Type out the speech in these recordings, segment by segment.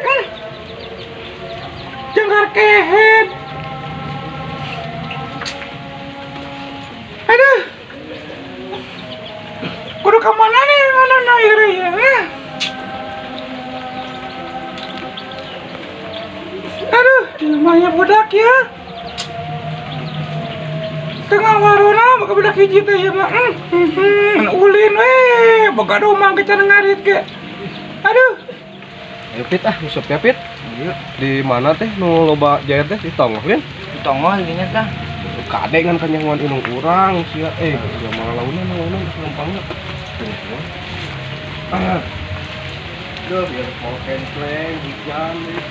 teh. Jangkar kehed. Aduh. Kudu ka mana nih mana na ieu ya? Aduh, namanya budak ya. Tengah waruna boga budak hiji teh ya mah. Ulin we, boga domba ge can ngarit ge. Aduh. Ayo Pit ah, nguseup ya Pit. Iya. Di mana teh nu loba jair teh di tonggoh kan? Di tonggoh dinya tah. Kade ngan kanyahoan indung urang sia sia mah launan launan lempangna. Ah. Duh, biar mau kentleng hujan nih.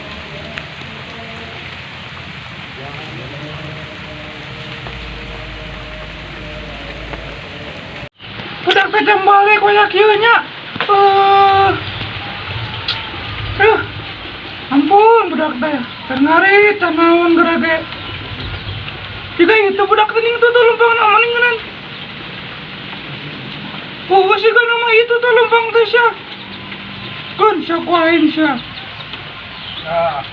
Budak teh jam balik banyak kieu nya. Aduh. Ampun budak teh. Can ngarit, can naon geura ge. Jika itu budak teh ning tuh lempang na maningan. Oh, sih kan nama itu tuh lempang teh sia. Kun sia ku aing sia. Ah.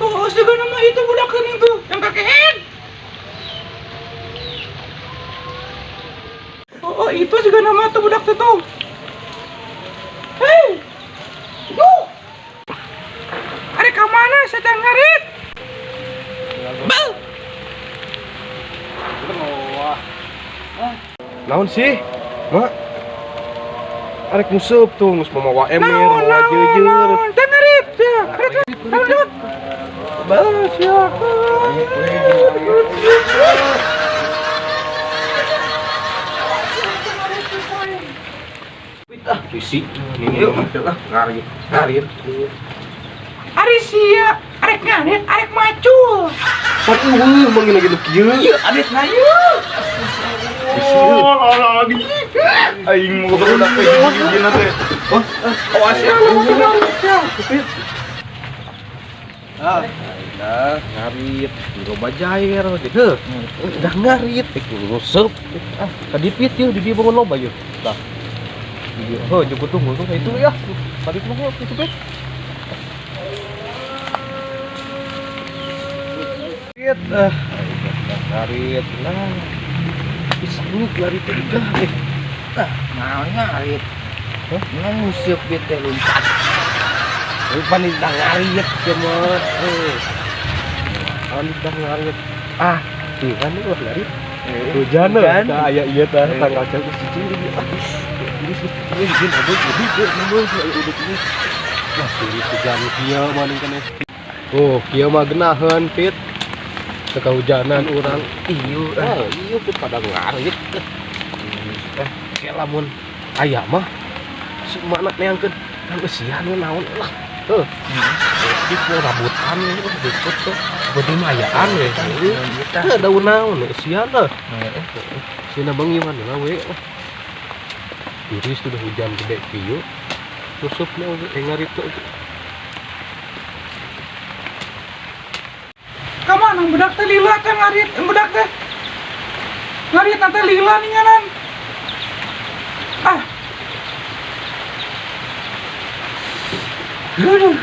Oh, sih kan nama itu budak teh ning tuh yang kakehed. Oh, itu juga nama tuh budak tuh tuh. Hei, duh, ada ke mana? Saya ngarit. Bau. Naon sih? Mak. Arek nguseup tuh, geus mamawa emir, Naon, mawa naon, jeujeur. naon. Teh ngarit, ya. Ngarit, ngarit, ngarit. Bau, siap. Ah, risi. Ini ah, ngarit, ngarit. Ari sia, arek ngarit, arek macul. Pan eueuh mah ngina gitu kieu. Ieu adit na ieu. Risi. Oh, lah lagi. Aing mau budak teh hiji-hijina teh. Oh, Awas ya. Ah, nah, ngarit, loba jair gitu. Udah ngarit, nguseup. Ah, kadipit yeuh di dieu bangun loba yeuh. Tah. Di dieu, heuh jemput tunggu tuh itu ya. Tadi mah itu Pit. Pit, ah, ngarit. Nah, bisa nih ngarit teh udah eh. Tah, naon ngarit? Hah? Ngan nguseup ieu teh lumpat. Pan udah ngarit ya mah. Pan udah ngarit. Ah, tuh kan ulah ngarit. Hujan Hujan. tah aya ieu tah tanggal jauh cicing di ah. Ini sih ini bikin aduh jadi ge nembus aya udah ini. Wah, tulis hujan kieu mah ning keneh. Oh, kieu mah geunaheun Pit. Teu kahujanan urang. Ieu Oh, ieu pit pada ngarit. Kayak lamun aya mah si mana neangkeun kan eusian we naon lah. Heuh. Di po rambutan we dikut tuh. Beuti mah ayaan we. Heuh, daun naon eusian teh. Sina bengi mah lah we. Tiris tuh udah hujan gede kieu. Tusupna oge ngarit tuh. Kamana budak teh lila teh ngarit, budak teh. Ngarit teh lila ninganan. Ah. Aduh.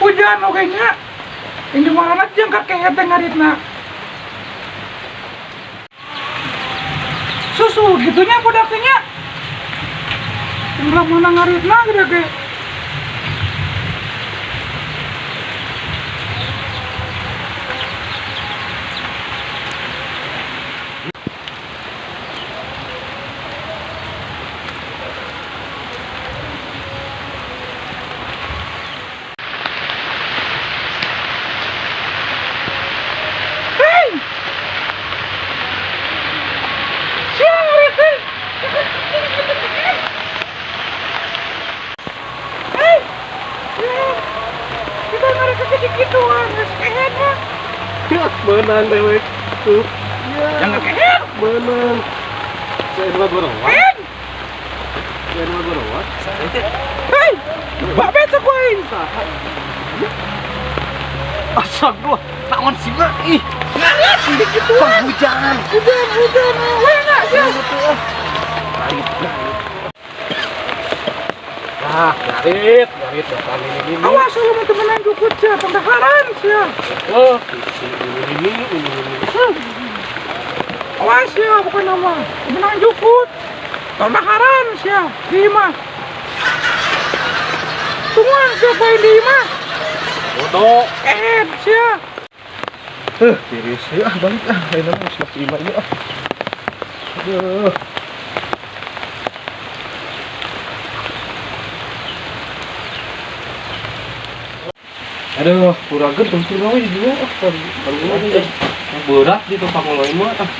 Hujan oge nya. Ini mana jeung kakehet teh ngaritna. Susu gitunya budak teh nya. Belah mana ngaritna gede ge. Hei! Sia ngarit teh. Hei! Ya. Kita ngarit ke gituan, geus kehed mah. Ya, meunang dewek. Tuh. Ya. Jangan kehed. Meunang. Saya dua gorowat. Kehed. Saya dua gorowat. Hei! Babet sok aing. Astagfirullah, naon sih mah? Ih, Ngarit gituan. hujan. Hujan, hujan. Weh enggak sia. Ngarit, ngarit. Ah, ngarit, ngarit datang ini ini. Awas lu mau temenan jukut sia, pengdaharan sia. Oh, ini ini ini ini. Awas ya, bukan nama. Temenan jukut. Pengdaharan sia, di imah. Tungguan siapa yang di imah? Bodoh. Eh, sia. Heh, tiris. Ya, ah, balik ah. Lain nama geus masuk imah ieu ah. Aduh. Aduh, kurang tunggu we di dieu ah. Kalau berat di tempat ngoloy mah ah.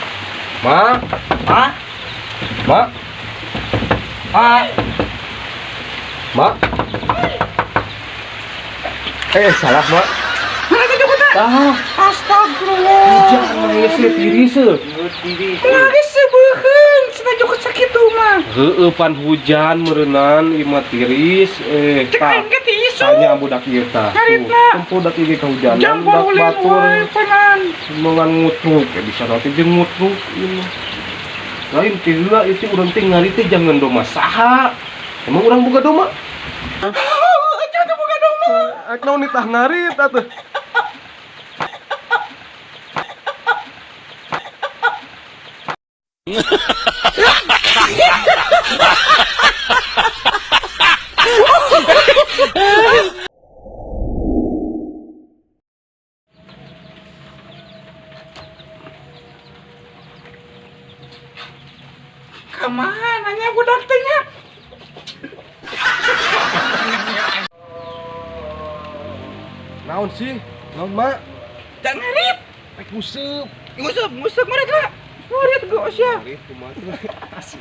Ma, Ma, ma, ma. Ma. Eh, salah, Ma. Mana tuh jukut? Ah, Astagfirullah. jangan nangis ya tiris. Eh. Nangis sebeuheun, cenah jukut sakitu mah. Heueuh pan hujan meureunan ieu mah tiris eh Cek tah. aing ge tisu. Tanya budak ieu tah. Ngaritna. Tempo budak ieu kehujanan Jam budak ulin batur wae panan. mengan ngutruk ya bisa nanti jeung ngutruk ieu mah. Lain teh heula ieu teh urang teh ngarit teh jangan doma saha. Emang urang boga doma? Aja tuh boga doma. Ak naon nitah ngarit atuh. Kamana nya budak teh nya? Naon sih? Naon, Mak? Jangan ngarit. Rek nguseup. Nguseup, nguseup ngarit lah. Ngarit geus sia. Ngarit kumaha tuh? Asik.